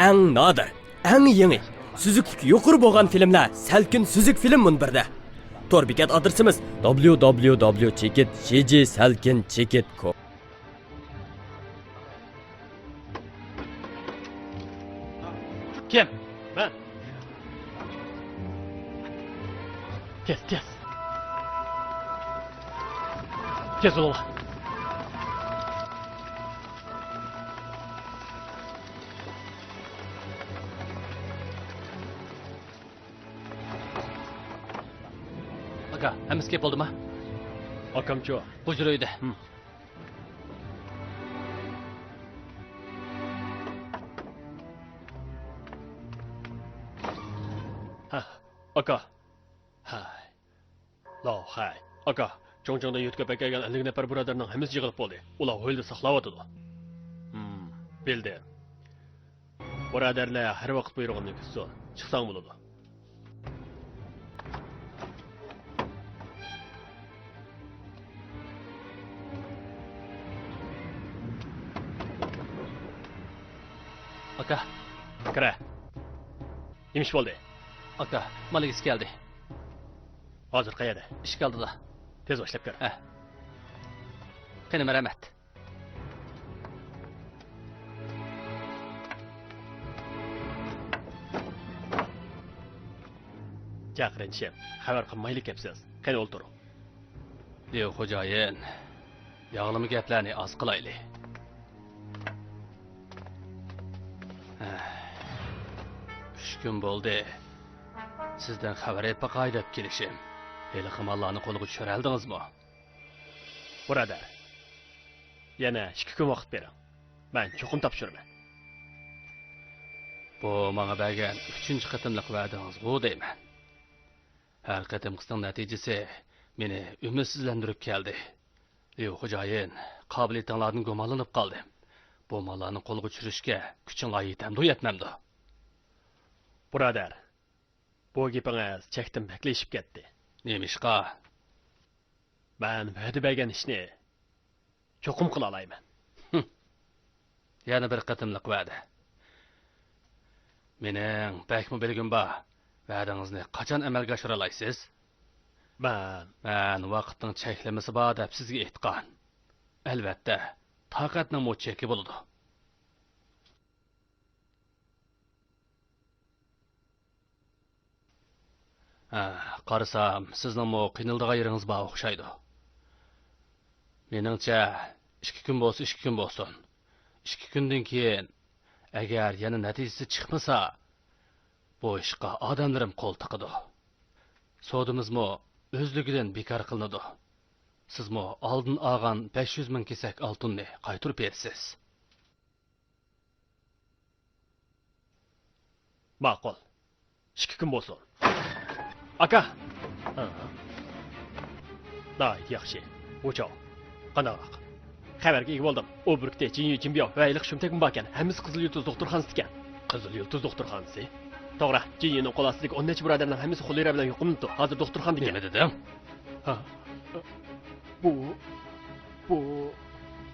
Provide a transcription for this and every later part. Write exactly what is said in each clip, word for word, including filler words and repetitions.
ئەڭ نادىر، ئەڭ يېڭى، سۈزۈكلۈكى يۇقىرى بولغان فىلىملەر سەلكىن سۈزۈك فىلىم مۇنبىرىدە. تور بېكەت ئادرېسىمىز: دابليۇ دابليۇ دابليۇ چېكىت جى جى سەلكىن چېكىت كوم. كىم؟ مەن. تېز، تېز. تېز بولۇڭلار. ئاكا، ھەممىسى گەپ بولدىما؟ ئاكامچۇ؟ بۇ جۈرۈيدە. ھە، ئاكا. ھەي. لاۋ، ھەي. ئاكا، چوڭچوڭدا يۆتكەپ ئەكەلگەن ئەللىك نەپەر بۇرادەرنىڭ ھەممىسى يىغىلىپ بولدى. ئۇلار ھويلىدا ساقلاۋاتىدۇ. ھىم، بىلدىم. بۇرادەرلەر ھەر ۋاقىت بۇيرۇغىنىنى كۈتسۇن. چىقساڭ بولىدۇ. ئاكا. كىرە. نېمە ئىش بولدى؟ ئاكا، مال ئىگىسى كەلدى. ھازىر قەيەردە؟ ئىشىك ئالدىدا. تېز باشلاپ كىر. ھە. قېنى، مەرھەمەت. جاقىرىنچىم، خەۋەر قىلمايلا كەپسىز. قېنى، ئولتۇرۇڭ. ليۇ خوجايىن، ياغلىما گەپلەرنى ئاز قىلايلى. ئۈچ كۈن بولدى، سىزدىن خەۋەر ئېلىپ باقاي دەپ كېلىشىم. ھېلىقى ماللارنى قولغا چۈشۈرەلدىڭىزمۇ؟ بۇرادەر، يەنە ئىككى كۈن ۋاقىت بېرىڭ. مەن چوقۇم تاپشۇرىمەن. بۇ ماڭا بەرگەن ئۈچىنچى قېتىملىق ۋەدىڭىزغۇ دەيمەن. ھەر قېتىمقىسىنىڭ نەتىجىسى مېنى ئۈمىدسىزلەندۈرۈپ كەلدى. ليۇ خوجايىن، قابىلىيىتىڭلاردىن گۇمانلىنىپ قالدىم. بۇ ماللارنى قولغا چۈشۈرۈشكە كۈچۈڭلار يېتەمدۇ، يەتمەمدۇ؟ بۇرادەر، بۇ گېپىڭىز چەكتىن بەكلا ئېشىپ كەتتى. نېمىشقا؟ مەن ۋەدە بەرگەن ئىشنى چوقۇم قىلالايمەن. ھىم. يەنە بىر قېتىملىق ۋەدە. مېنىڭ بەكمۇ بىلگۈم بار. ۋەدىڭىزنى قاچان ئەمەلگە ئاشۇرالايسىز؟ مەن مەن ۋاقىتنىڭ چەكلىمىسى بار دەپ سىزگە ئېيتقان. ئەلۋەتتە، تاقەتنىڭمۇ چېكى بولىدۇ. ھە، قارىسام، سىزنىڭمۇ قىينىلىدىغان يېرىڭىز بار ئوخشايدۇ. مېنىڭچە، ئىككى كۈن بولسا ئىككى كۈن بولسۇن. ئىككى كۈندىن كېيىن، ئەگەر يەنە نەتىجىسى چىقمىسا، بۇ ئىشقا ئادەملىرىم قول تىقىدۇ. سودىمىزمۇ ئۆزلۈكىدىن بىكار قىلىنىدۇ. سىزمۇ ئالدىن ئالغان بەش يۈز مىڭ كېسەك ئالتۇننى قايتۇرۇپ بېرىسىز. ماقۇل. ئىككى كۈن بولسۇن. ئاكا! ھا. ناھايىتى ياخشى. ۋۇچاۋ، قانداقراق؟ خەۋەرگە ئىگە بولدۇم. ئۇ بۈركۈتى، جىنيۈ، جىنبياۋ ۋە ھېلىقى شۈمتەكمۇ باركەن. ھەممىسى قىزىل يۇلتۇز دوختۇرخانىسىدىكەن. قىزىل يۇلتۇز دوختۇرخانىسى؟ توغرا، جىنيۈنىڭ قول ئاستىدىكى ئون نەچچە بۇرادەرنىڭ ھەممىسى خولېرا بىلەن يۇقۇملىنىپتۇ. ھازىر دوختۇرخانىدىكەن. نېمە دېدىڭ؟ ھا. بۇ، بۇ.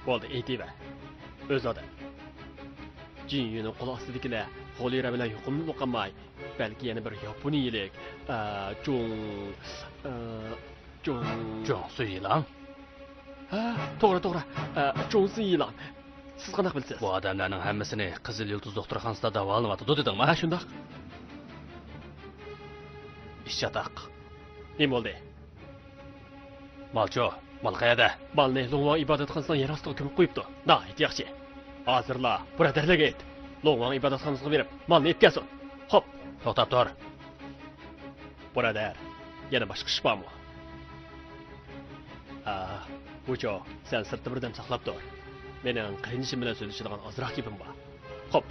بولدى، ئېيتىۋەر. ئۆز ئادەم. جىنيۈنىڭ قول ئاستىدىكىلەر خولېرا بىلەن يۇقۇملىنىپ قالماي، بەلكى يەنە بىر ياپونىيىلىك، ئە، جۇڭ، ئە، جۇڭ. جۇڭ سۈيىلاڭ؟ ھە، توغرا، توغرا. ئە، جۇڭ سۈيىلاڭ. سىز قانداق بىلىسىز؟ بۇ ئادەملەرنىڭ ھەممىسىنى قىزىل يۇلتۇز دوختۇرخانىسىدا داۋالىنىۋاتىدۇ دېدىڭما؟ ھە، شۇنداق. ئىش چاتاق. نېمە بولدى؟ مالچۇ، مال قەيەردە؟ مالنى لۇڭۋاڭ ئىبادەتخانىسىنىڭ يەر ئاستىغا كۆمۈپ قويۇپتۇ. ناھايىتى ياخشى. ھازىرلا بۇرادەرلەرگە ئېيت، لۇڭۋاڭ ئىبادەتخانىسىغا بېرىپ، مالنى ئېلىپ كەلسۇن. خوپ. توختاپ تۇر. بۇرادەر، يەنە باشقا ئىش بارمۇ؟ ئا، ۋۇچو، سەن سىرتتا بىردەم ساقلاپ تۇر. مېنىڭ قېرىندىشىم بىلەن سۆزلىشىدىغان ئازراق گېپىم بار. خوپ.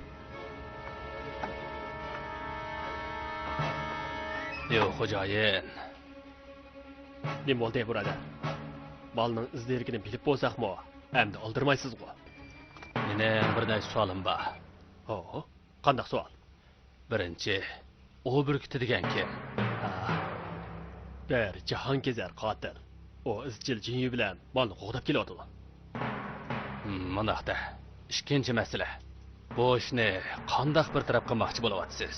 يو، خوجايىن. نېمە بولدى، بۇرادەر؟ مالنىڭ ئىز دېرىكىنى بىلىپ بولساقمۇ، ئەمدى ئالدىرىمايسىزغۇ؟ مېنىڭ بىر نەچچە سوئالىم بار. ھو، قانداق سوئال؟ بىرىنچى، ئوۋ بۈركۈتى دېگەن كىم؟ ھا، بىر جاھانكېزەر قاتىل. ئۇ ئىزچىل جىنيۈ بىلەن مالنى قوغداپ كېلىۋاتىدۇ. ھىم، مۇنداق دە. ئىككىنچى مەسىلە. بۇ ئىشنى قانداق بىر تەرەپ قىلماقچى بولۇۋاتىسىز؟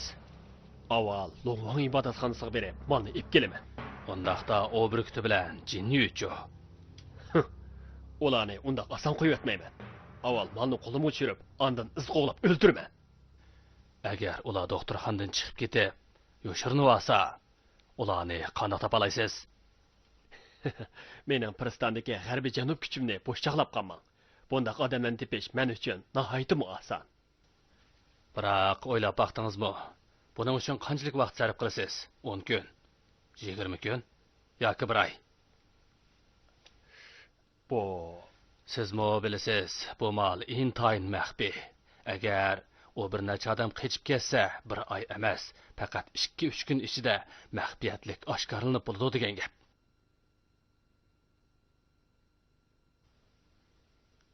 ئاۋۋال لوڭۋاڭ ئىبادەتخانىسىغا بېرىپ، مالنى ئېلىپ كېلىمەن. ئۇنداقتا ئوۋ بۈركۈتى بىلەن جىن يۈچۇ. ئۇلارنى ئۇنداق ئاسان قويۇۋەتمەيمەن. ئاۋۋال مالنى قولۇمغا چۈشۈرۈپ، ئاندىن ئىز قوغلاپ ئۆلتۈرىمەن. ئەگەر ئۇلار دوختۇرخانىدىن چىقىپ كېتىپ، يوشۇرۇنۇۋالسا، ئۇلارنى قانداق تاپالايسىز؟ مېنىڭ پىرىستاندىكى غەربىي جەنۇب كۈچۈمنى بوش چاغلاپ قالماڭ. بۇنداق ئادەملەرنى تېپىش مەن ئۈچۈن ناھايىتىمۇ ئاسان. بىراق ئويلاپ باقتىڭىزمۇ؟ بۇنىڭ ئۈچۈن قانچىلىك ۋاقىت سەرپ قىلىسىز؟ ئون كۈن؟ يىگىرمە كۈن؟ ياكى بىر ئاي؟ بۇ، سىزمۇ بىلىسىز، بۇ مال ئىنتايىن مەخپىي. ئەگەر ئۇ بىر نەچچە ئادەم قېچىپ كەتسە، بىر ئاي ئەمەس، پەقەت ئىككى-ئۈچ كۈن ئىچىدە مەخپىيەتلىك ئاشكارىلىنىپ بولىدۇ دېگەن گەپ.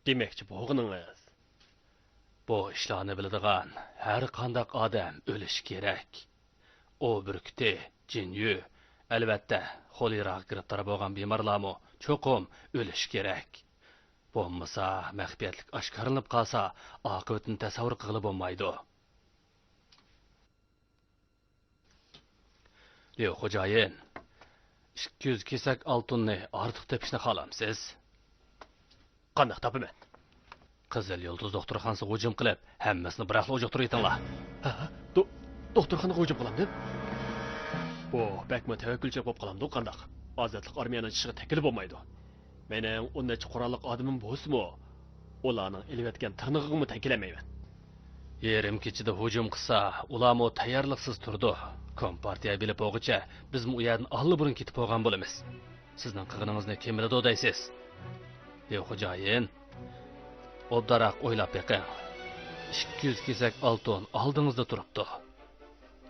دېمەكچى بولغىنىڭىز؟ بۇ ئىشلارنى بىلىدىغان ھەر قانداق ئادەم ئۆلۈشى كېرەك. ئوۋ بۈركۈتى، جىنيۈ، ئەلۋەتتە، خولېراغا گىرىپتار بولغان بىمارلارمۇ چوقۇم ئۆلۈشى كېرەك. بولمىسا، مەخپىيەتلىك ئاشكارىلىنىپ قالسا، ئاقىۋىتىنى تەسەۋۋۇر قىلغىلى بولمايدۇ. ليۇ خوجايىن، ئىككى يۈز كېسەك ئالتۇننى ئارتۇق تېپىشنى خالامسىز؟ قانداق تاپىمەن؟ قىزىل يۇلتۇز دوختۇرخانىسىغا ھۇجۇم قىلىپ، ھەممىسىنى بىراقلا ئوجۇقتۇرۇۋېتىڭلار. ھە؟ دو-، دوختۇرخانىغا ھۇجۇم قىلامدىم؟ بۇ بەكمۇ تەۋەككۈلچىلىك بولۇپ قالامدۇ قانداق؟ ئازادلىق ئارمىيەنىڭ چىشىغا تەگكىلى بولمايدۇ. مېنىڭ ئون نەچچە قوراللىق ئادىمىم بولسىمۇ، ئۇلارنىڭ ئېلىۋەتكەن تىرنىقىغىمۇ تەگكۈلەيمەيمەن. يېرىم كېچىدە ھۇجۇم قىلسا، ئۇلارمۇ تەييارلىقسىز تۇرىدۇ. كومپارتىيە بىلىپ بولغۇچە، بىزمۇ ئۇ يەردىن ئاللىبۇرۇن كېتىپ بولغان بولىمىز. سىزنىڭ قىلغىنىڭىزنى كىم بىلىدۇ دەيسىز؟ ليۇ خوجايىن، ئوبدانراق ئويلاپ بېقىڭ. ئىككى يۈز كېسەك ئالتۇن ئالدىڭىزدا تۇرۇپتۇ.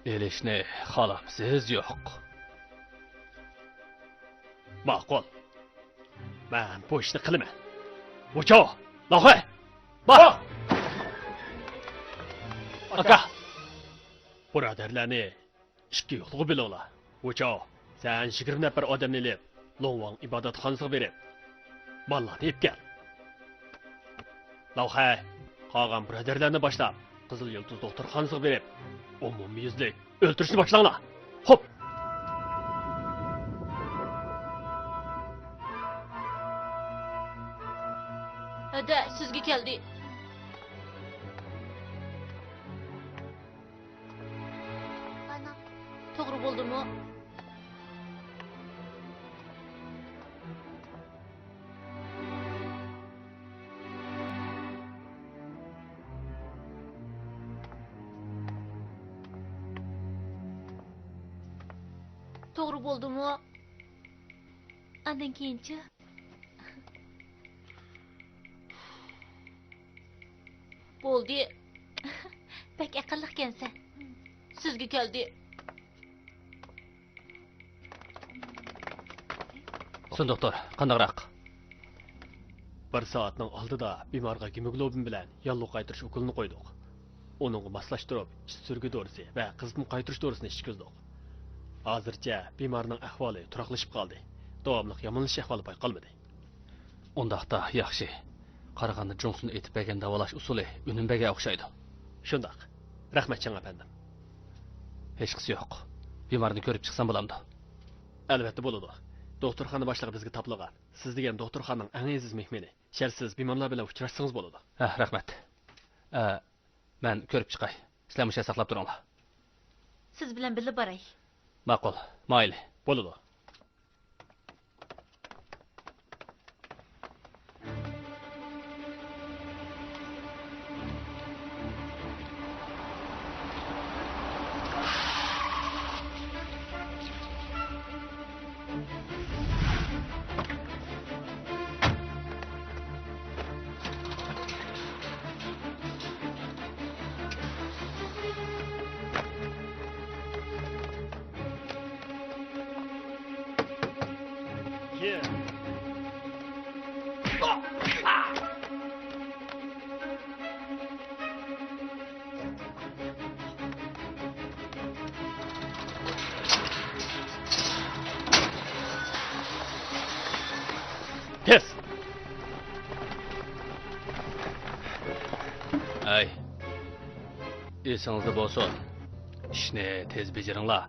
ئېلىشنى خالامسىز يوق؟ ماقۇل. مەن بۇ ئىشنى قىلىمەن. ۋۇچاۋ، لاخۇي! بار! ئاكا! بۇرادەرلەرنى ئىككى يولغا بۆلۈڭلار. ۋۇچاۋ، سەن يىگىرمە نەپەر ئادەمنى ئېلىپ، لوڭۋاڭ ئىبادەتخانىسىغا بېرىپ، ماللارنى ئېلىپ كەل. لاۋخەي، قالغان بۇرادەرلەرنى باشلاپ، قىزىل يۇلتۇز دوختۇرخانىسىغا بېرىپ، ئومۇميۈزلۈك ئۆلتۈرۈشنى باشلاڭلار. خوپ! ھەدە، سىزگە كەلدى. ئانا، توغرا بولدىمۇ؟ توغرا بولدىمۇ؟ ئاندىن كېيىنچۇ؟ بولدى. بەك ئەقىللىقكەنسەن. سىزگە كەلدى. سۇن دوختۇر، قانداقراق؟ بىر سائەتنىڭ ئالدىدا بىمارغا گېموگلوبىن بىلەن ياللۇغ قايتۇرۇش ئوكۇلىنى قويدۇق. ئۇنىڭغا ماسلاشتۇرۇپ، ئىچ سۈرگۈ دورىسى ۋە قىزىتما قايتۇرۇش دورىسىنى ئىچكۈزدۇق. ھازىرچە بىمارنىڭ ئەھۋالى تۇراقلىشىپ قالدى. داۋاملىق يامانلىشىش ئەھۋالى بايقالمىدى. ئۇنداقتا ياخشى. قارىغاندا جۇڭسۇن ئېيتىپ بەرگەن داۋالاش ئۇسۇلى ئۈنۈم بەرگەن ئوخشايدۇ. شۇنداق. رەھمەت، چىڭ ئەپەندىم. ھېچقىسى يوق. بىمارنى كۆرۈپ چىقسام بولامدۇ؟ ئەلۋەتتە بولىدۇ. دوختۇرخانا باشلىقى بىزگە تاپىلغان. سىز دېگەن دوختۇرخانىنىڭ ئەڭ ئەزىز مېھمىنى. شەرتسىز بىمارلار بىلەن ئۇچراشسىڭىز بولىدۇ. ھە، رەھمەت. ئە، مەن كۆرۈپ چىقاي. سىلەر مۇشۇ يەردە ساقلاپ تۇرۇڭلار. سىز بىلەن بىللە باراي. ماقۇل، مايلى. بولىدۇ. تېز! ئەي، ئېسىڭىزدە بولسۇن، ئىشنى تېز بېجىرىڭلار.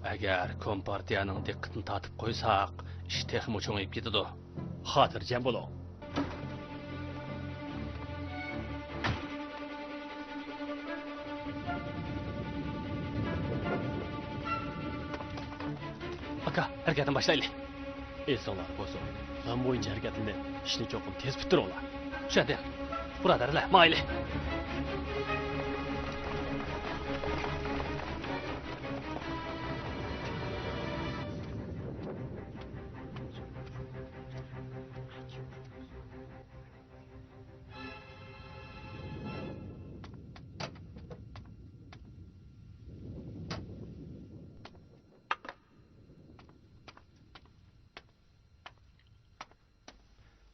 ئەگەر كومپارتىيەنىڭ دىققىتىنى تارتىپ قويساق، ئىش تېخىمۇ چوڭىيىپ كېتىدۇ. خاتىرجەم بولۇڭ. ئاكا، ھەرىكەتنى باشلايلى. ئېسىڭلاردا بولسۇن، پىلان بويىچە ھەرىكەتلىنىپ، ئىشنى چوقۇم تېز پۈتتۈرۈڭلار. چۈشەندىم. بۇرادەرلەر، ماڭايلى.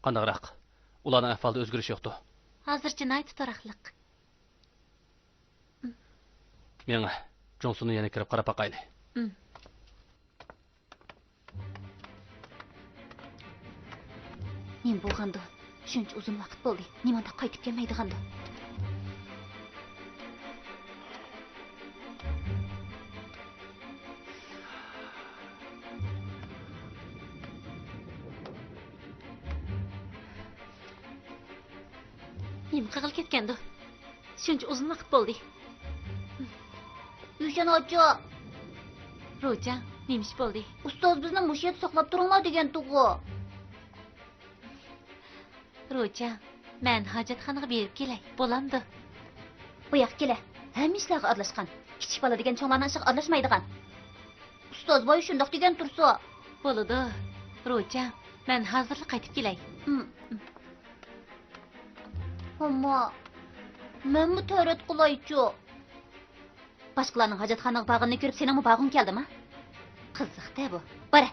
قانداقراق؟ ئۇلارنىڭ ئەھۋالىدا ئۆزگىرىش يوقتۇ. ھازىرچە ناھايىتى تۇراقلىق. مېڭە، جۇڭسۇننى يەنە كىرىپ قاراپ باقايلى. نېمە بولغاندۇ؟ شۇنچە ئۇزۇن ۋاقىت بولدى. نېمانداق قايتىپ كەلمەيدىغاندۇ؟ نېمە قىلغىلى كەتكەندۇ؟ شۇنچە ئۇزۇن ۋاقىت بولدى. يۈشەن ئاچا! روچاڭ، نېمە ئىش بولدى؟ ئۇستاز بىزنى مۇشۇ يەردە ساقلاپ تۇرۇڭلار دېگەنتىغۇ. روچاڭ، مەن ھاجەتخانىغا بېرىپ كېلەي، بولامدۇ؟ بۇياققا كېلە، ھەممە ئىشلارغا ئارىلاشقان. كىچىك بالا دېگەن چوڭلارنىڭ ئىشىغا ئارىلاشمايدىغان. ئۇستاز باي شۇنداق دېگەن تۇرسا. بولىدۇ. روچاڭ، مەن ھازىرلا قايتىپ كېلەي. ئەمما، مەنمۇ تەرەت قىلايچۇ. باشقىلارنىڭ ھاجەتخانىغا بارغىنىنى كۆرۈپ سېنىڭمۇ بارغۇڭ كەلدىما؟ قىزىق-دە بۇ. بارە.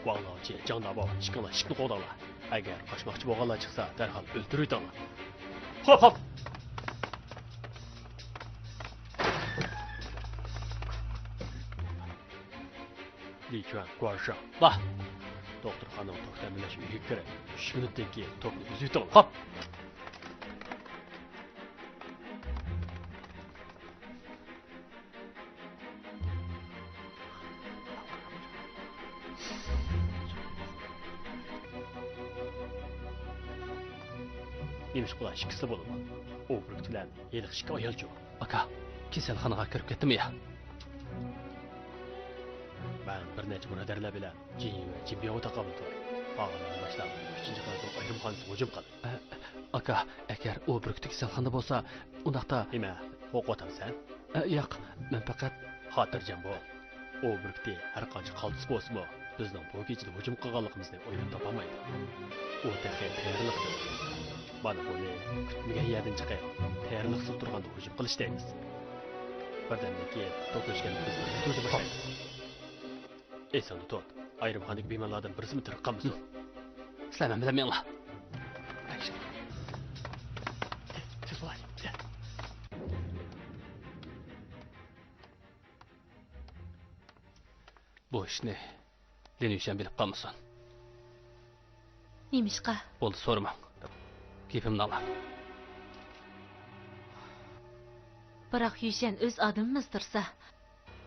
ۋاڭ لاۋچى، جاڭ داباۋ، ئىككىڭلار ئىشىكنى قوغداڭلار. ئەگەر قاچماقچى بولغانلار چىقسا، دەرھال ئۆلتۈرۈۋېتىڭلار. خوپ، خوپ. لى چۈەن، گۇەنشاڭ، بار. دوختۇرخانىنىڭ توك تەمىنلەش ئۆيىگە كىرىپ، ئۈچ مىنۇتتىن كېيىن توكنى ئۈزۈۋېتىڭلار. خوپ. نېمىشقا ئۇلار ئىككىسىلا بولىدۇ؟ ئۇ بىر بىلەن ھېلىقى ئىككى ئايالچۇ؟ ئاكا، كېسەلخانىغا كىرىپ كەتتىمۇ يا؟ مەن بىر نەچچە بۇرادەرلەر بىلەن جىنيى ۋە جىنبياۋغا تاقابىل تۇراي. قالغانلارنى باشلاپ، ئۈچىنچى قاناتنىڭ ئايرىم خانىسىغا ھۇجۇم قىل. ئە، ئاكا، ئەگەر ئۇ بۈركۈتى كېسەلخانىدا بولسا، ئۇنداقتا. نېمە، قورقۇۋاتامسەن؟ ئە، ياق، مەن پەقەت. خاتىرجەم بول. ئۇ بۈركۈتى ھەر قانچە قالتىس بولسىمۇ، بىزنىڭ بۇ كېچىدە ھۇجۇم قىلغانلىقىمىزنى ئويلاپ تاپالمايدۇ. ئۇ تېخى تەييارلىقتا. مانا بۇنى كۈتمىگەن يەردىن چىقىپ، تەييارلىقسىز تۇرغاندا ھۇجۇم قىلىش دەيمىز. بىردەمدىن كېيىن توك ئۆچكەندە بىز بىر تۈرگە باشلايمىز. ئېسىڭدە تۇت، ئايرىم خانىدىكى بىمارلاردىن بىرسىمۇ تىرىك قالمىسۇن. سىلەر مەن بىلەن مېڭىڭلار. بۇ ئىشنى لىن يۈشەن بىلىپ قالمىسۇن. نېمىشقا؟ بولدى، سورىماڭ. گېپىمنى ئاڭلاڭ. بىراق يۈشەن ئۆز ئادىمىمىز تۇرسا،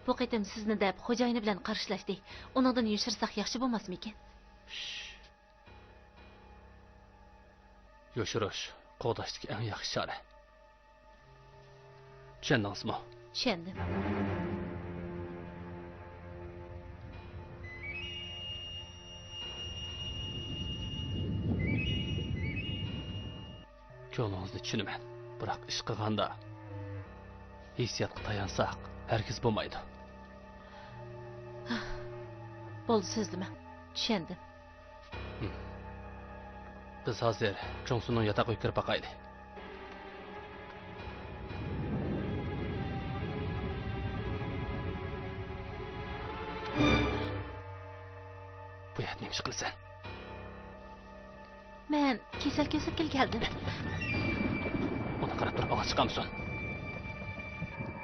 بۇ قېتىم سىزنى دەپ خوجايىنى بىلەن قارشىلاشتى. ئۇنىڭدىن يوشۇرساق ياخشى بولماسمىكىن؟ يوشۇرۇش، قوغداشتىكى ئەڭ ياخشى چارە. چۈشەندىڭىزمۇ؟ چۈشەندىم. كۆڭلىڭىزنى چۈشىنىمەن، بىراق ئىش قىلغاندا ھېسسىياتقا تايانساق، ھەرگىز بولمايدۇ. بولدى، سۆزلىمەڭ. چۈشەندىم. بىز ھازىر جۇڭسۇننىڭ ياتاق ئۆيىگە كىرىپ باقايلى. بۇ يەردە نېمە ئىش قىلىسەن؟ مەن كېسەل كۆرسەتكىلى كەلدىم. ئۇنى قاراپ تۇرۇپ ئاۋاز چىقارمىسۇن.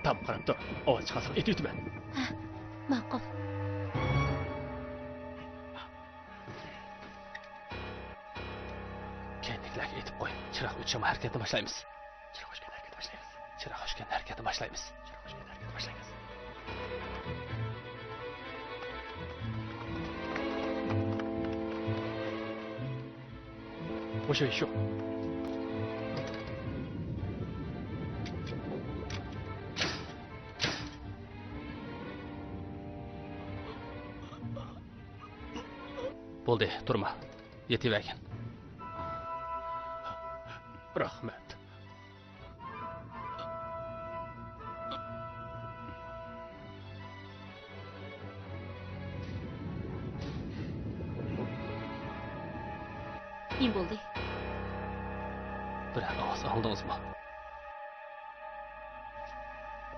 تام قاراپ تۇر. ئاۋاز چىقارساڭ ئېتىۋېتىمەن. ھە، ماقۇل. كەينىدىكىلەرگە ئېيتىپ قوي، چىراغ ئۆچۈرمەي ھەرىكەتنى باشلايمىز. چىراغ ئۆچكەندە ھەرىكەتنى باشلايمىز. چىراغ ئۆچكەندە ھەرىكەتنى باشلايمىز. چىراغ ئۆچكەندە ھەرىكەتنى باشلايمىز. مۇشۇ شۇ. بولدى، تۇرما. يېتىۋەرگىن. رەھمەت. نېمە بولدى؟ بىرەر ئاۋاز ئاڭلىدىڭىزمۇ؟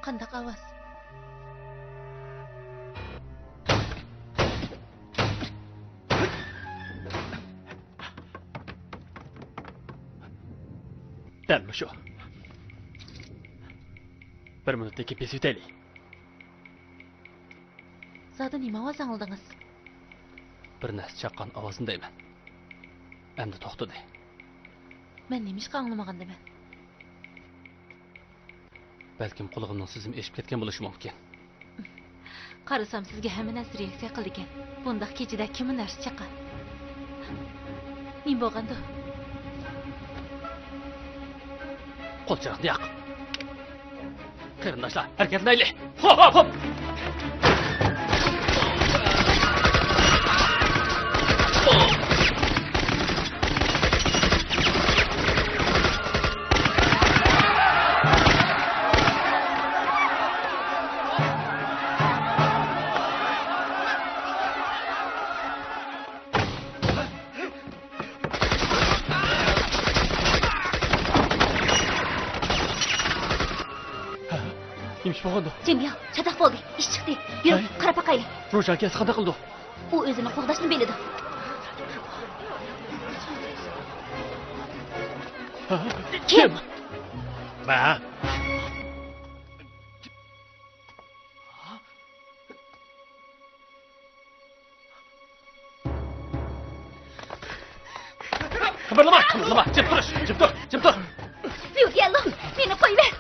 قانداق ئاۋاز؟ دەل مۇشۇ. بىر مىنۇتتىن كېيىن بېسىۋېتەيلى. زادى نېمە ئاۋاز ئاڭلىدىڭىز؟ بىر نەرسە چاققان ئاۋازىنى دەيمەن. ئەمدى توختىدى. مەن نېمىشقا ئاڭلىمىغاندىمەن؟ بەلكىم قۇلىقىمنىڭ سېزىمى ئېشىپ كەتكەن بولۇشى مۇمكىن. قارىسام، سىزگە ھەممە نەرسە رېئاكسىيە قىلىدىكەن. بۇنداق كېچىدە كىممۇ نەرسە چاققان؟ نېمە بولغاندۇ؟ قول چىراغنى ياق. قېرىنداشلار، ھەرىكەتلىنەيلى! خوپ، خوپ! نېمە ئىش بولغاندۇ؟ جېمياڭ، چاتاق بولدى. ئىش چىقتى. يۈرۈڭ، ھەي. قاراپ باقايلى. روشەنكە قانداق قىلدى؟ ئۇ ئۆزىنى قوغداشنى بىلىدۇ. ھە؟ كىم؟ مەن. قىمىرلىما، قىمىرلىما، جىم تۇرۇش، جىم تۇر، جىم تۇر. ليۇ تيەنلۇڭ، مېنى قويۇۋەت.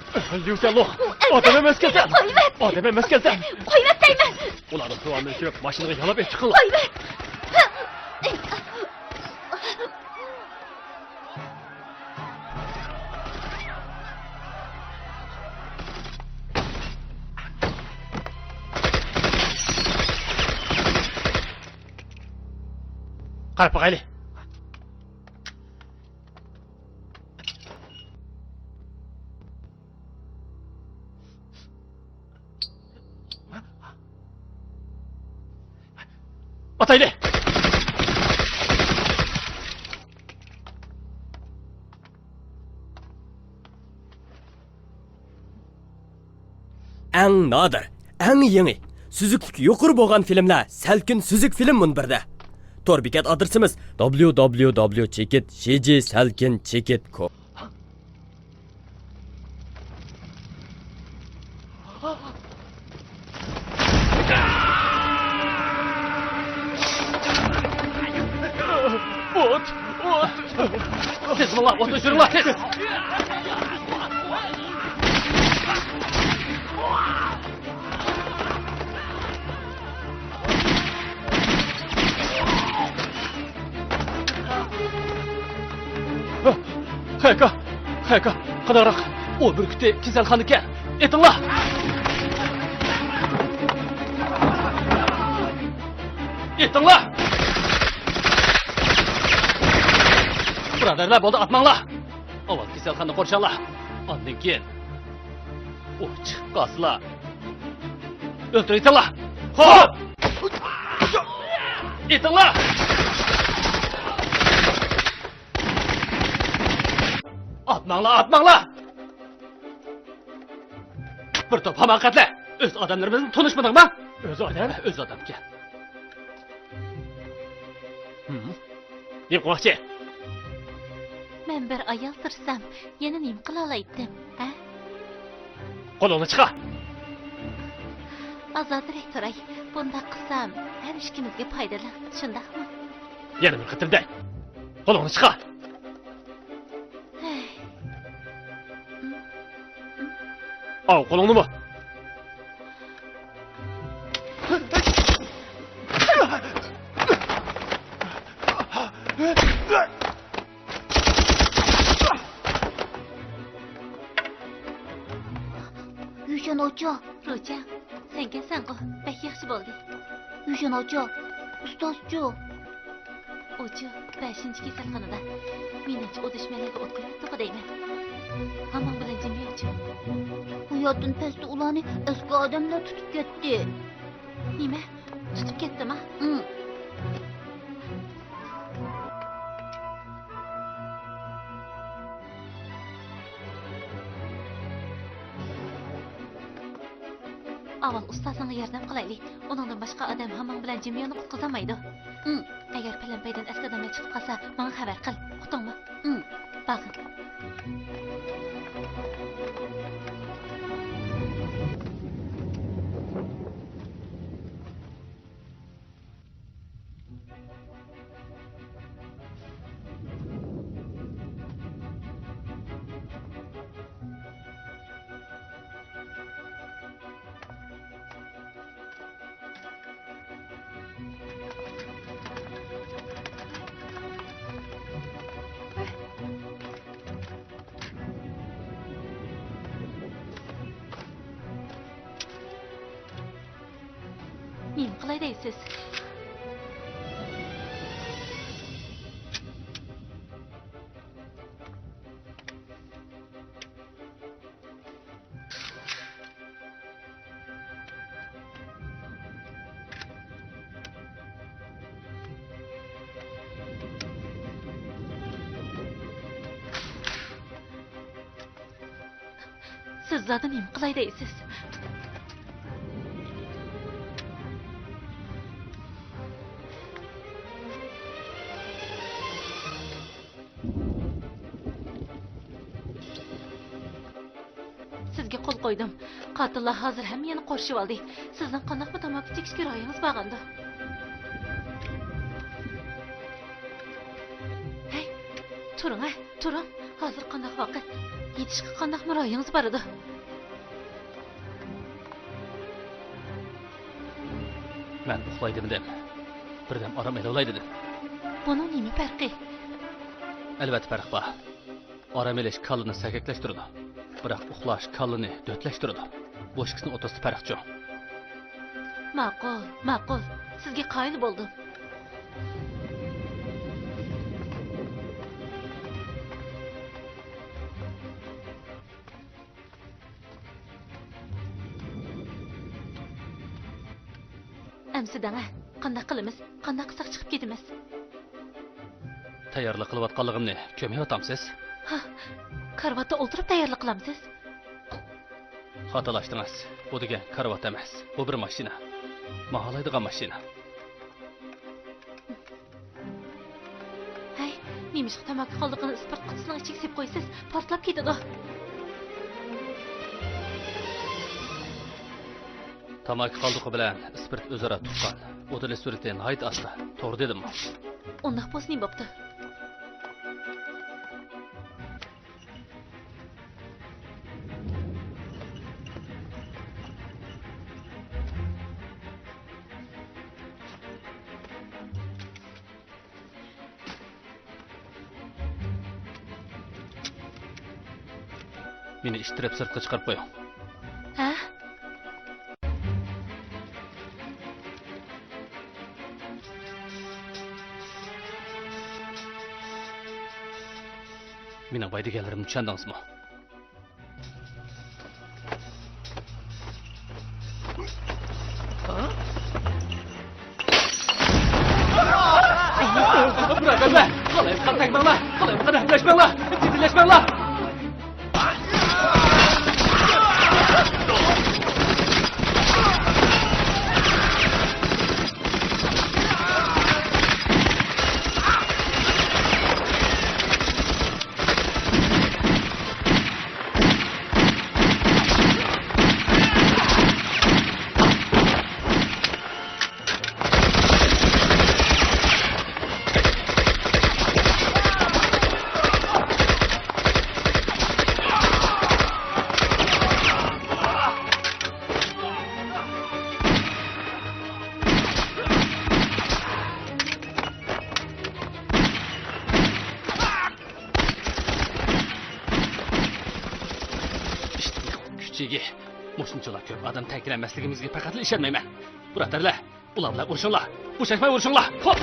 ليۇ تيەنلۇڭ، ئۇ ئادەم ئەمەسكەنسەن. مېنى قويۇۋەت. ئادەم ئەمەسكەنسەن. قويۇۋەت دەيمەن. ئۇلارنىڭ تۇۋانىنى چۈشۈرۈپ، ماشىنىغا يالاپ ئېلىپ چىقىڭلار. قويۇۋەت. قاراپ باقايلى. ئاتايلى! ئەڭ نادىر، ئەڭ يېڭى، سۈزۈكلۈكى يۇقىرى بولغان فىلىملەر سەلكىن سۈزۈك فىلىم مۇنبىرىدە. تور بېكەت ئادرېسىمىز: دبليۇ دبليۇ دبليۇ چېكىت جى جى سەلكىن چېكىت كوم. ئوت! ئوت! تېز بولۇڭلار، ئوتنى ئۆچۈرۈڭلار، تېز! خەكا! خەكا! قانداقراق؟ ئۇ بۈركۈتى كېسەلخانىدىكەن. ئېتىڭلار! ئېتىڭلار! بۇرادەرلەر، بولدى، ئاتماڭلار! ئاۋۋال كېسەلخانىنى قورشاڭلار. ئاندىن كېيىن ئۇ چىقىپ قالسىلا، ئۆلتۈرۈۋېتىڭلار! خوپ! ئېتىڭلار! ئاتماڭلار، ئاتماڭلار! بىر توپ ھاماقەتلەر! ئۆز ئادەملىرىمىزنى تونۇشمىدىڭما؟ ئۆز ئادەم؟ ئۆز ئادەمكەن. ھىم. نېمە قىلماقچى؟ مەن بىر ئايال تۇرسام، يەنە نېمە قىلالايتتىم، ھە؟ قولۇڭنى چىقار! ئازادىراق تۇراي. بۇنداق قىلسام ھەم ئىككىمىزگە پايدىلىق، شۇنداقمۇ؟ يەنە بىر قېتىم دەي. قولۇڭنى چىقار. ھەي. ئاۋۇ قولۇڭنىمۇ. يۈشەن ئاچا. روچەن، سەن كەلسەڭغۇ، بەك ياخشى بولدى. يۈشەن ئاچا، ئۇستازچۇ؟ ئۇچۇ بەشىنچى كېسەلخانىدا. مېنىڭچە ئۇ دۈشمەنلەرگە ئوت قويۇۋەتتىغۇ دەيمەن. ھاماڭ بىلەن جىمياڭچۇ؟ بۇ يەردىن پەستە ئۇلارنى ئەسكى ئادەملەر تۇتۇپ كەتتى. نېمە؟ تۇتۇپ كەتتىما؟ ھىم. ئاۋۋال ئۇستازىڭغا ياردەم قىلايلى. ئۇنىڭدىن باشقا ئادەم ھاماڭ بىلەن جىميونى قۇتقۇزالمايدۇ. ھىم. ئەگەر پەلەمپەيدىن ئەسكى ئادەملەر چىقىپ قالسا، ماڭا خەۋەر قىل. ئۇقتۇڭمۇ؟ ھىم. باغىن. نېمە قىلاي دەيسىز؟ سىز زادى نېمە قىلاي دەيسىز؟ سىزگە قول قويدۇم. قاتىللار ھازىر ھەممە يەرنى قورشىۋالدى. سىزنىڭ قانداقمۇ تاماكا چېكىشكە رايىڭىز بارغاندۇ؟ ھەي، تۇرۇڭ، ھە، تۇرۇڭ. ھازىر قانداق ۋاقىت؟ يېتىشكە قانداقمۇ رايىڭىز بارىدۇ؟ مەن ئۇخلاي دېمىدىم. بىردەم ئارام ئېلىۋالاي دېدىم. بۇنىڭ نېمە پەرقى؟ ئەلۋەتتە پەرق بار. ئارام ئېلىش كاللىنى سەگەكلەشتۈرىدۇ. بىراق ئۇخلاش كاللىنى دۆتلەشتۈرىدۇ. بۇ ئىككىسىنىڭ ئوتتۇرىسىدا پەرق چوڭ. ماقۇل، ماقۇل. سىزگە قايىل بولدۇم. ئەمسە دەڭە، قانداق قىلىمىز؟ قانداق قىلساق چىقىپ كېتىمىز؟ تەييارلىق قىلىۋاتقانلىقىمنى كۆرمەيۋاتامسىز؟ ھا، كارىۋاتتا ئولتۇرۇپ تەييارلىق قىلامسىز؟ خاتالاشتىڭىز. بۇ دېگەن كارىۋات ئەمەس. بۇ بىر ماشىنا. ماڭالايدىغان ماشىنا. ھەي، نېمىشقا تاماكا قالدۇقىنى ئىسپىرت قۇتىسىنىڭ ئىچىگە سېلىپ قويىسىز؟ پارتلاپ كېتىدۇ. تاماكا قالدۇقى بىلەن ئىسپىرت ئۆزئارا تۇتقان. ئوت ئېلىش سۈرئىتى ناھايىتى ئاستا. توغرا دېدىممۇ؟ ئۇنداق بولسا نېمە بوپتۇ؟ مېنى ئىتتىرىپ سىرتقا چىقىرىپ قويۇڭ. ھە؟ مېنىڭ باي دېگەنلىرىمنى چۈشەندىڭىزمۇ؟ بۇرادەرلەر، قالايمىقان تەگمەڭلار، قالايمىقان ھەپلەشمەڭلار، جېدەللەشمەڭلار. چىگى، مۇشۇنچىلا كۆپ ئادەم تەڭ كېلەلمەسلىكىمىزگە پەقەتلا ئىشەنمەيمەن. بۇرادەرلەر، ئۇلار بىلەن ئۇرۇشۇڭلار. بوشاشماي ئۇرۇشۇڭلار. خوپ!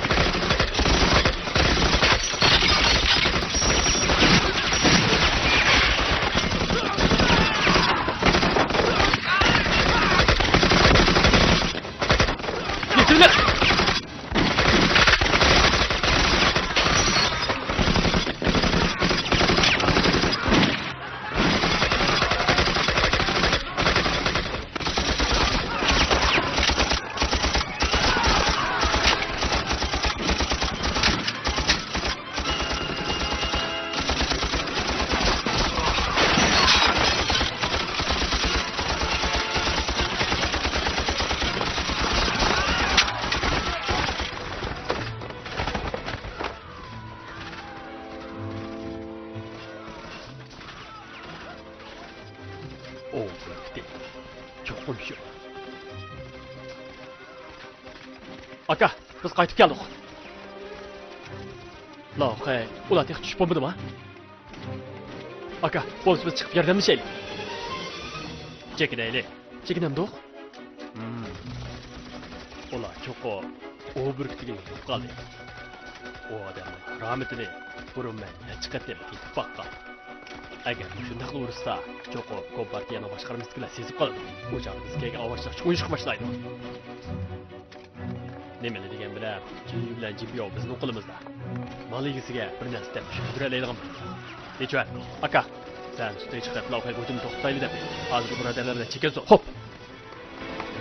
يېتىۋېلىڭ! ئوۋ، بىر پىتى. چوقۇم شۇ. ئاكا، بىز قايتىپ كەلدۇق. لاۋخەي، ئۇلار تېخى چۈشۈپ بولمىدىما؟ ئاكا، بولسا بىز چىقىپ ياردەملىشەيلى. چېكىنەيلى. چېكىنەمدۇق؟ ھىم. ئۇلار چوقۇم ئوۋ بۈركۈتىگە يولۇقۇپ قالدى. ئۇ ئادەمنىڭ كارامىتىنى بۇرۇن مەن نەچچە قېتىم تېتىپ باققان. ئەگەر مۇشۇنداقلا ئۇرۇشسا، چوقۇم كومپارتىيەنىڭ باشقارمىسىدىكىلەر سېزىپ قالىدۇ. ئۇ چاغدا بىزگە ئاۋارىچىلىك چوڭىيىشقا باشلايدۇ. نېمىلا دېگەن بىلەن، جىيۈ بىلەن جىپيو بىزنىڭ قولىمىزدا. مال ئىگىسىگە بىر نەرسە دەپ چۈشۈندۈرەلەيدىغان بولدۇق. بىچۈەن، ئاكا، سەن سۈتەي چىقىپ، لاۋخەي ھۇجۇمنى توختىتايلى دەپ، ھازىرلا بۇرادەرلەر بىلەن چېكىنسۇن. خوپ!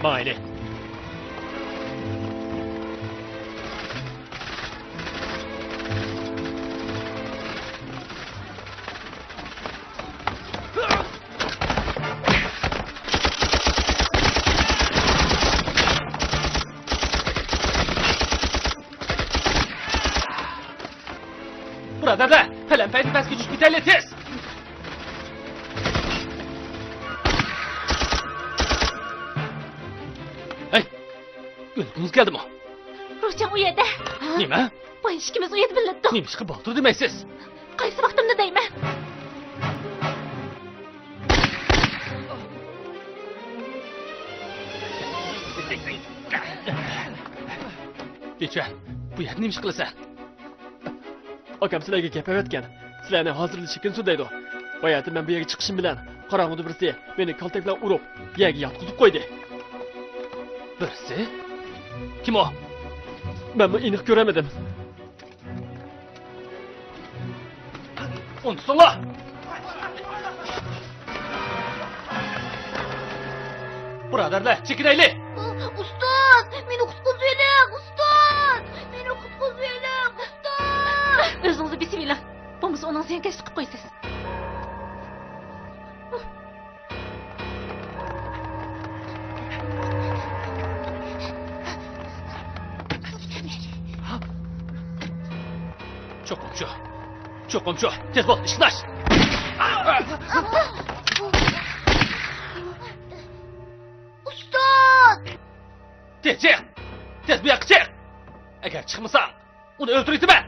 ماڭايلى. بۇرادەرلەر، پەلەمپەينى پەسكە چۈشۈپ كېتەيلى، تېز! ھەي! ئۆلگۈڭىز كەلدىمۇ؟ روچاڭ ئۇ يەردە. نېمە؟ بايا ئىككىمىز ئۇ يەردە بىللە تۇردۇق. نېمىشقا بالدۇر دېمەيسىز؟ قايسى ۋاقتىمدا دەيمەن؟ بىچۈەن، بۇ يەردە نېمە ئىش قىلىسەن؟ ئاكام سىلەرگە گەپ ئەۋەتكەن. سىلەرنى ھازىرلا چېكىنسۇن دەيدۇ. باياتىن مەن بۇ يەرگە چىقىشىم بىلەن قاراڭغۇدا بىرسى مېنى كالتەك بىلەن ئۇرۇپ، يەرگە ياتقۇزۇپ قويدى. بىرسى؟ كىم ئۇ؟ مەنمۇ ئېنىق كۆرەلمىدىم. ئۇنتۇسۇڭلار! بۇرادەرلەر، چېكىنەيلى! ئۇستاز، مېنى قۇتقۇزۇۋېلىڭ، ئۇستاز! مېنى قۇتقۇزۇۋېلىڭ، ئۇستاز! ئۆزىڭىزنى بېسىۋېلىڭ. بولمىسا ئۇنىڭ زىيانكەشلىك قىلىپ قويىسىز. چوقۇم شۇ. چوقۇم شۇ. تېز بول، ئىشىكنى ئاچ. ئۇستاز! تېز چىق! تېز بۇ ياققا چىق! ئەگەر چىقمىساڭ، ئۇنى ئۆلتۈرۈۋېتىمەن!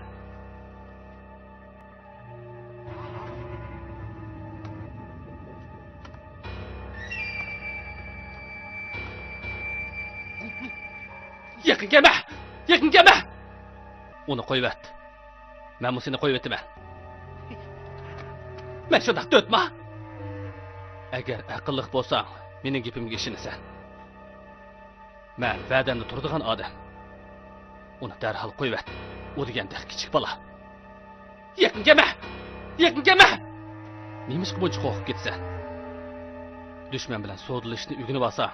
يېقىن كەلمە! يېقىن كەلمە! ئۇنى قويۇۋەت. مەنمۇ سېنى قويۇۋېتىمەن. مەن شۇنداق دۆتما؟ ئەگەر ئەقىللىق بولساڭ، مېنىڭ گېپىمگە ئىشىنىسەن. مەن ۋەدەمدە تۇرىدىغان ئادەم. ئۇنى دەرھال قويۇۋەت. ئۇ دېگەن تېخى كىچىك بالا. يېقىن كەلمە! يېقىن كەلمە! نېمىشقا بۇنچە قورقۇپ كېتىسەن؟ دۈشمەن بىلەن سودىلىشىشنى ئۆگىنىۋالساڭ،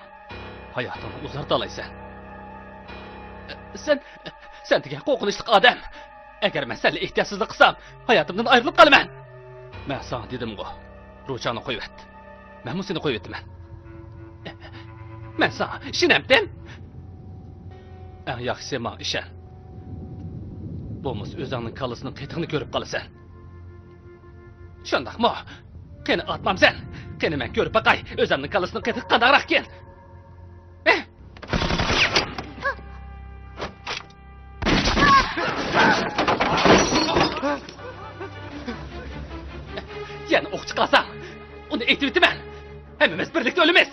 ھاياتىڭنى ئۇزارتالايسەن. سەن، سەن دېگەن قورقۇنچلۇق ئادەم. ئەگەر مەن سەللا ئېھتىياتسىزلىق قىلسام، ھاياتىمدىن ئايرىلىپ قالىمەن. مەن ساڭا دېدىمغۇ، روچاڭنى قويۇۋەت. مەنمۇ سېنى قويۇۋېتىمەن. مەن ساڭا ئىشىنەمتىم؟ ئەڭ ياخشىسى ماڭا ئىشەن. بولمىسا ئۆزۈڭنىڭ كاللىسىنىڭ قېتىقىنى كۆرۈپ قالىسەن. شۇنداقمۇ؟ قېنى ئاتمامسەن؟ قېنى مەن كۆرۈپ باقاي، ئۆزۈمنىڭ كاللىسىنىڭ قېتىقى قانداقراقكىن؟ يەنە ئوق چىقارساڭ، ئۇنى ئېتىۋېتىمەن. ھەممىمىز بىرلىكتە ئۆلىمىز.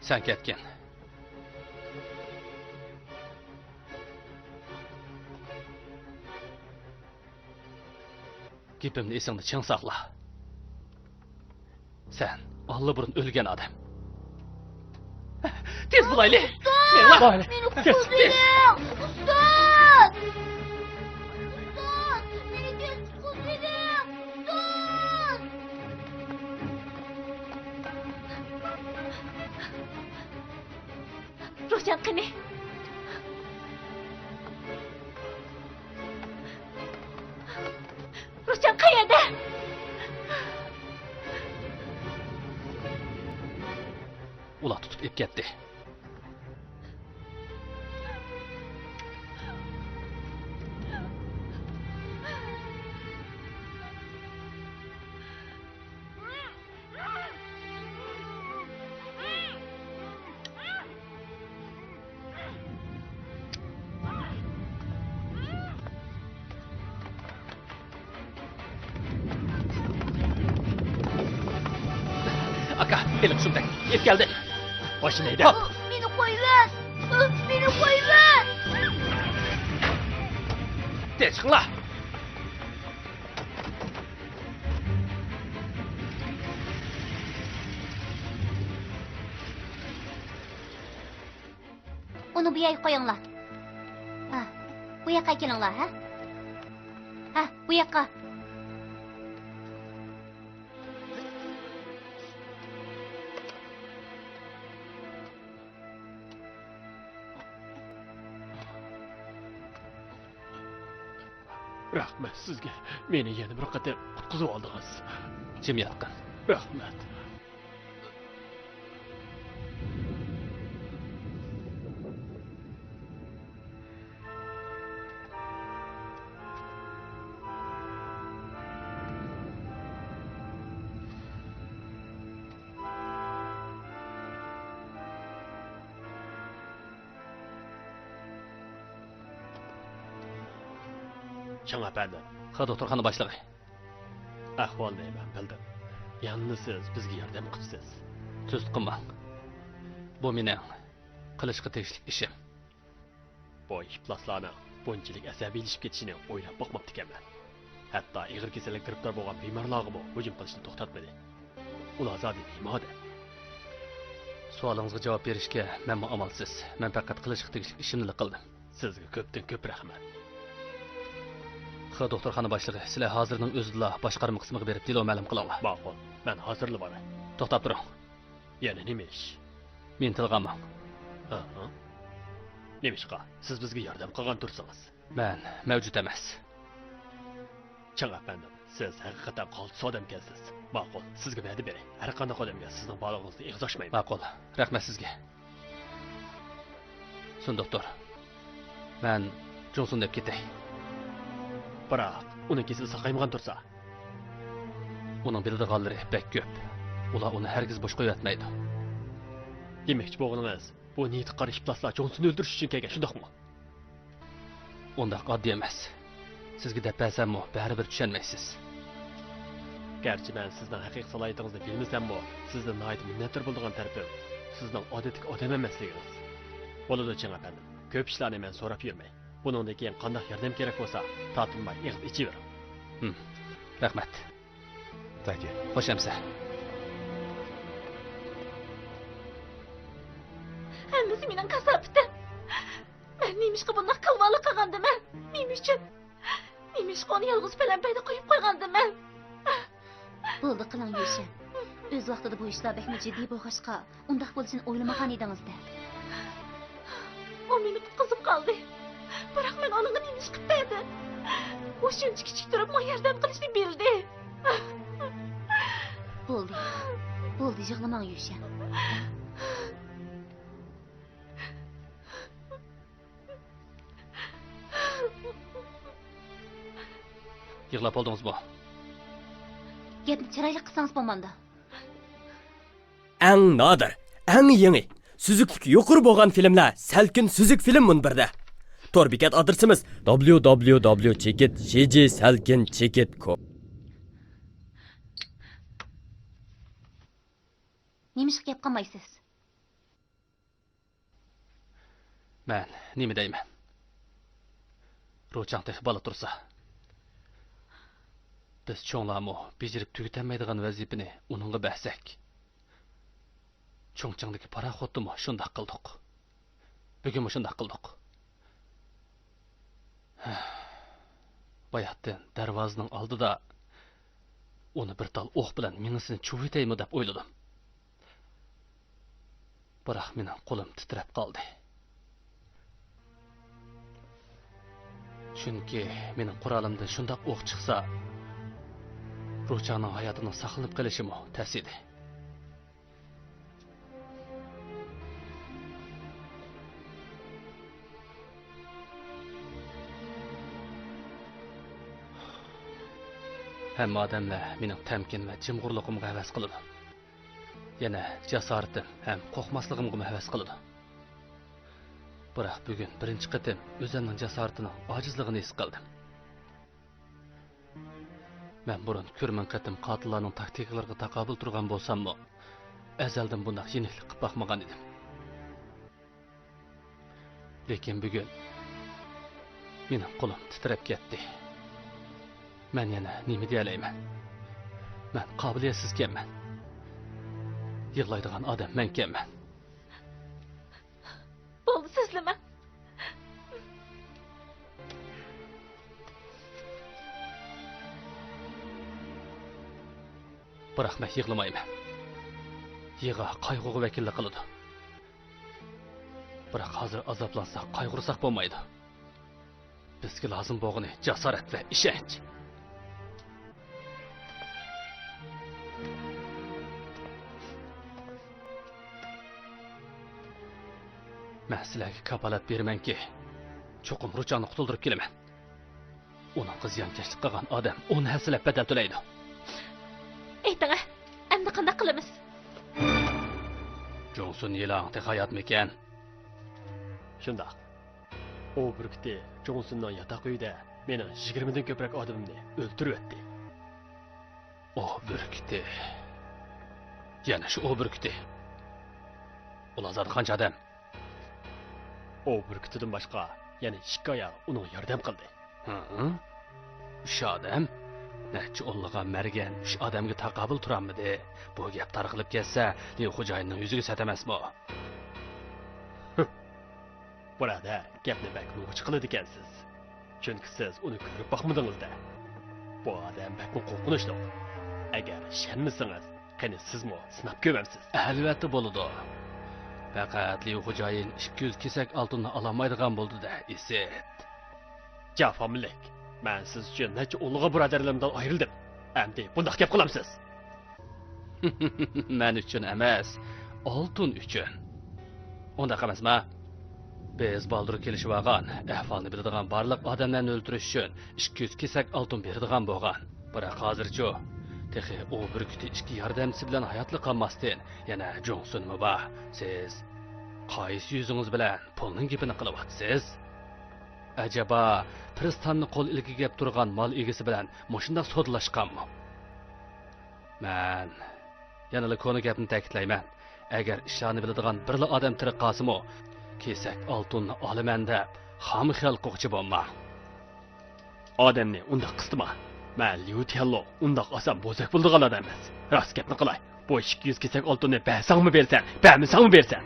سەن كەتكىن. گېپىمنى ئېسىڭدە چىڭ ساقلا. سەن ئاللىبۇرۇن ئۆلگەن ئادەم. تېز بولايلى. ئۇستاز! مېڭە. مېنى تېز، تېز. قۇتقۇزۇۋېلىڭ! ئۇستاز! ئۇستاز! مېنى تېز قۇتقۇزۇۋېلىڭ! ئۇستاز! روشەن قېنى؟ روشەن قەيەردە؟ ئۇلار تۇتۇپ ئېلىپ كەتتى. ئاكا، ھېلىقى شۇمتەك ئېلىپ كەلدى. باشىنى ھەيدە. مېنى قويۇۋەت! مېنى قويۇۋەت! تېز چىقىڭلار! ئۇنى بۇ يەرگە قويۇڭلار. ھە، بۇ ياققا كېلىڭلار، ھە؟ ھە، بۇ ياققا. رەھمەت سىزگە، مېنى يەنە بىر قېتىم قۇتقۇزۇۋالدىڭىز. جىم ياتقىن. رەھمەت. چىڭ ئەپەندىم. خا، دوختۇرخانا باشلىقى. ئەھۋالنى مەن بىلدىم. يەنىلا سىز بىزگە ياردەم قىپسىز. تۈزۈت قىلماڭ. بۇ مېنىڭ قىلىشقا تېگىشلىك ئىشىم. بۇ ئىپلاسلارنىڭ بۇنچىلىك ئەسەبىيلىشىپ كېتىشىنى ئويلاپ باقماپتىكەنمەن. ھەتتا ئېغىر كېسەلگە گىرىپتار بولغان بىمارلارغىمۇ ھۇجۇم قىلىشنى توختاتمىدى. ئۇلار زادى نېمە ئادەم؟ سوئالىڭىزغا جاۋاب بېرىشكە مەنمۇ ئامالسىز. مەن پەقەت قىلىشقا تېگىشلىك ئىشىمنىلا قىلدىم. سىزگە كۆپتىن كۆپ رەھمەت. خا، دوختۇرخانا باشلىقى، سىلەر ھازىرنىڭ ئۆزىدىلا باشقارما قىسمىغا بېرىپ دېلو مەلۇم قىلىڭلار. ماقۇل، مەن ھازىرلا باراي. توختاپ تۇرۇڭ. يەنە نېمە ئىش؟ مېنى تىلغا ئالماڭ. ھە؟ نېمىشقا؟ سىز بىزگە ياردەم قىلغان تۇرسىڭىز. مەن مەۋجۇت ئەمەس. چىڭ ئەپەندىم، سىز ھەقىقەتەن قالتىس ئادەمكەنسىز. ماقۇل، سىزگە ۋەدە بېرەي، ھەر قانداق ئادەمگە سىزنىڭ بارلىقىڭىزنى ئېغىز ئاچمايمەن. ماقۇل، رەھمەت سىزگە. سۇن دوختۇر، مەن جۇڭسۇن دەپ كېتەي. بىراق، ئۇنىڭ كېسىلى ساقايمىغان تۇرسا؟ ئۇنىڭ بىلىدىغانلىرى بەك كۆپ. ئۇلار ئۇنى ھەرگىز بوش قويۇۋەتمەيدۇ. دېمەكچى بولغىنىڭىز، بۇ نىيىتى قارا ئىپلاسلار جۇڭسۇننى ئۆلتۈرۈش ئۈچۈن كەلگەن، شۇنداقمۇ؟ ئۇنداق ئاددىي ئەمەس. سىزگە دەپ بەرسەممۇ، بەرىبىر چۈشەنمەيسىز. گەرچە مەن سىزنىڭ ھەقىقىي سالاھىيىتىڭىزنى بىلمىسەممۇ، سىزدىن ناھايىتى مىننەتدار بولىدىغان تەرىپىم، سىزنىڭ ئادەتتىكى ئادەم ئەمەسلىكىڭىز. بولىدۇ، چىڭ ئەپەندىم. كۆپ ئىشلارنى مەن سوراپ يۈرمەي. بۇنىڭدىن كېيىن قانداق ياردەم كېرەك بولسا، تارتىنماي ئېغىز ئېچىۋېرىڭ. ھىم، رەھمەت. تاكى. خوش ئەمىسە. ھەممىسى مېنىڭ كاساپىتىم. مەن نېمىشقا بۇنداق كالۋالىق قىلغاندىمەن؟ نېمە ئۈچۈن؟ نېمىشقا ئۇنى يالغۇز پەلەمپەيدە قويۇپ قويغاندىمەن؟ بولدى، قىلىڭ، يۈشەن. ئۆز ۋاقتىدا بۇ ئىشلار بەكمۇ جىددىي بولغاچقا، ئۇنداق بولۇشىنى ئويلىمىغان ئىدىڭىز-دە. ئۇ مېنى قۇتقۇزۇپ قالدى. بىراق مەن ئۇنىڭغا نېمە ئىش قىلىپ بەردىم؟ ئۇ شۇنچە كىچىك تۇرۇپ ماڭا ياردەم قىلىشنى بىلدى. بولدى. بولدى، يىغلىماڭ، يۈشەن. يىغلاپ بولدىڭىزمۇ؟ گەپنى چىرايلىق قىلسىڭىز بولمامدۇ؟ ئەڭ نادىر، ئەڭ يېڭى، سۈزۈكلۈكى يۇقىرى بولغان فىلىملەر سەلكىن سۈزۈك فىلىم مۇنبىرىدە. تور بېكەت ئادرېسىمىز: دابليۇ دابليۇ دابليۇ چېكىت جى جى سەلكىن چېكىت كوم. نېمىشقا گەپ قىلمايسىز؟ مەن نېمە دەيمەن؟ روچاڭ تېخى بالا تۇرسا، بىز چوڭلارمۇ بېجىرىپ تۈگىتەلمەيدىغان ۋەزىپىنى ئۇنىڭغا بەرسەك، چۇڭچىڭدىكى پاراخوتتىمۇ شۇنداق قىلدۇق. بۈگۈنمۇ شۇنداق قىلدۇق. باياتتىن دەرۋازىنىڭ ئالدىدا ئۇنى بىر تال ئوق بىلەن مېڭىسىنى چۇۋۇۋېتەيمۇ دەپ ئويلىدىم. بىراق مېنىڭ قولۇم تىترەپ قالدى. چۈنكى مېنىڭ قورالىمدىن شۇنداق ئوق چىقسا، روچاڭنىڭ ھاياتىنىڭ ساقلىنىپ قېلىشىمۇ تەس ئىدى. ھەممە ئادەملەر مېنىڭ تەمكىن ۋە جىمغۇرلۇقۇمغا ھەۋەس قىلىدۇ. يەنە جاسارىتىم ھەم قورقماسلىقىمغىمۇ ھەۋەس قىلىدۇ. بىراق بۈگۈن بىرىنچى قېتىم ئۆزۈمنىڭ جاسارىتىنىڭ ئاجىزلىقىنى ھېس قىلدىم. مەن بۇرۇن كۆرمىڭ قېتىم قاتىللارنىڭ تاكتىكىلىرىغا تاقابىل تۇرغان بولساممۇ، ئەزەلدىن بۇنداق يېنىكلىك قىلىپ باقمىغان ئىدىم. لېكىن بۈگۈن مېنىڭ قولۇم تىترەپ كەتتى. مەن يەنە نېمە دېيەلەيمەن؟ مەن قابىلىيەتسىزكەنمەن. يىغلايدىغان ئادەم مەنكەنمەن. بولدى، سۆزلىمەڭ. بىراق مەن يىغلىمايمەن. يىغا قايغۇغا ۋەكىللىك قىلىدۇ. بىراق ھازىر ئازابلانساق، قايغۇرساق بولمايدۇ. بىزگە لازىم بولغىنى جاسارەت ۋە ئىشەنچ. مەن سىلەرگە كاپالەت بېرىمەنكى، چوقۇم روچاڭنى قۇتۇلدۇرۇپ كېلىمەن. ئۇنىڭغا زىيانكەشلىك قىلغان ئادەم ئون ھەسسىلەپ بەدەل تۆلەيدۇ. ئېيتىڭە، ئەمدى قانداق قىلىمىز؟ جۇڭسۇن يىلاڭ تېخى ھاياتمىكەن؟ شۇنداق. ئوۋ بۈركۈتى جۇڭسۇننىڭ ياتاق ئۆيىدە مېنىڭ يىگىرمىدىن كۆپرەك ئادىمىمنى ئۆلتۈرۈۋەتتى. ئوۋ بۈركۈتى. يەنە شۇ ئوۋ بۈركۈتى. ئۇلار زادى قانچە ئادەم؟ ئوۋ بۈركۈتىدىن باشقا يەنە ئىككى ئايال ئۇنىڭغا ياردەم قىلدى. ھە؟ ئۈچ ئادەم؟ نەچچە ئونلىغان مەرگەن ئۈچ ئادەمگە تاقابىل تۇرالمىدى. بۇ گەپ تارقىلىپ كەتسە، ليۇ خوجايىننىڭ يۈزىگە سەت ئەمەسمۇ؟ بۇرادەر، گەپنى بەك نوغۇچ قىلىدىكەنسىز. چۈنكى سىز ئۇنى كۆرۈپ باقمىدىڭىز-دە. بۇ ئادەم بەكمۇ قورقۇنچلۇق. ئەگەر ئىشەنمىسىڭىز، قېنى سىزمۇ سىناپ كۆرمەمسىز؟ ئەلۋەتتە بولىدۇ. پەقەت ليۇ خوجايىن ئىككى يۈز كېسەك ئالتۇننى ئالالمايدىغان بولدى-دە، ئىسىت. جاپا مىللىك، مەن سىز ئۈچۈن نەچچە ئونلىغان بۇرادەرلىرىمدىن ئايرىلدىم. ئەمدى بۇنداق گەپ قىلامسىز؟ مەن ئۈچۈن ئەمەس، ئالتۇن ئۈچۈن. ئۇنداق ئەمەسما؟ بىز بالدۇر كېلىشىۋالغان، ئەھۋالنى بىلىدىغان بارلىق ئادەملەرنى ئۆلتۈرۈش ئۈچۈن ئىككى يۈز كېسەك ئالتۇن بېرىدىغان بولغان. بىراق ھازىرچۇ؟ تېخى ئوۋ بۈركۈتى ئىككى ياردەمچىسى بىلەن ھاياتلا قالماستىن، يەنە جۇڭسۇنمۇ بار. سىز قايسى يۈزىڭىز بىلەن پۇلنىڭ گېپىنى قىلىۋاتىسىز؟ ئەجەبا، پىرىستاننى قول ئىلكىگە ئەپ تۇرغان مال ئىگىسى بىلەن مۇشۇنداق سودىلاشقانمۇ؟ مەن يەنىلا كونا گەپنى تەكىتلەيمەن. ئەگەر ئىشلارنى بىلىدىغان بىرلا ئادەم تىرىك قالسىمۇ، كېسەك ئالتۇننى ئالىمەن دەپ خام خىيال قىلغۇچى بولما. ئادەمنى ئۇنداق قىستىما. مەن ليۇ تيەنلۇ ئۇنداق ئاسان بوزەك بولىدىغان ئادەم ئەمەس. راست گەپنى قىلاي، بۇ ئىككى يۈز كېسەك ئالتۇننى بەرسەڭمۇ بېرىسەن، بەرمىسەڭمۇ بېرىسەن.